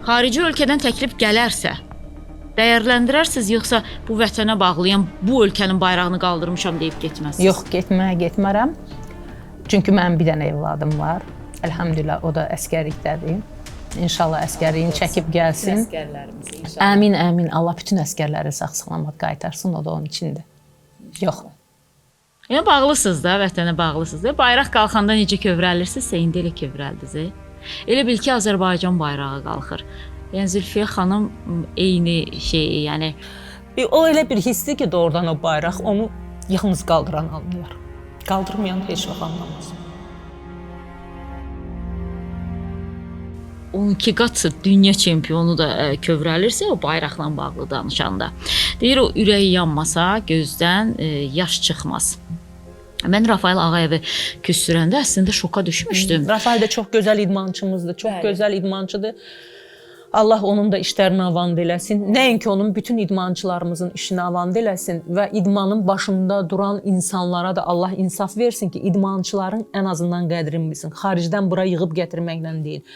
Xarici ölkədən təklif gələrsə, dəyərləndirərsiniz yoxsa bu vətənə bağlıyam, bu ölkənin bayrağını qaldırmışam deyib getməzsiniz? Yox, getməyə getmərəm. Çünki mənim bir dənə evladım var. Elhamdülillah o da əsgərlikdədir. İnşallah əsgərliyini çəkib gəlsin. Əsgərlərimizi inşallah. Əmin, əmin. Allah bütün əsgərləri sağ-salamat qaytarsın, o da onun içindir. Yox. Yəni bağlısınız da, vətənə bağlısınız da. Bayraq qalxanda necə kövrəlirsinizsə, indi elə kövrəldiniz. Elə bil ki, Azərbaycan bayrağı qalxır. Yəni Zülfiyə xanım eyni şey, yəni O elə bir hissdir ki, doğrudan o bayraq onu yalnız qaldıran anlayar. Qaldırmayan heç vaxt anlamaz. 12 qat dünya çempionu da kövrəlirsə o bayraqla bağlı danışanda. Deyir o ürəyi yanmasa gözdən yaş çıxmaz. Mən Rafael Ağayevi küstürəndə əslində şoka düşmüşdüm. Rafael də çox gözəl idmançımızdır, çox Bəli. gözəl idmançıdır. Allah onun da işlərini avant eləsin. Nəinki onun, bütün idmançılarımızın işini avant eləsin və idmanın başında duran insanlara da Allah insaf versin ki, idmançıların ən azından qədrini bilsin. Xaricdən bura yığıb gətirməklə deyil.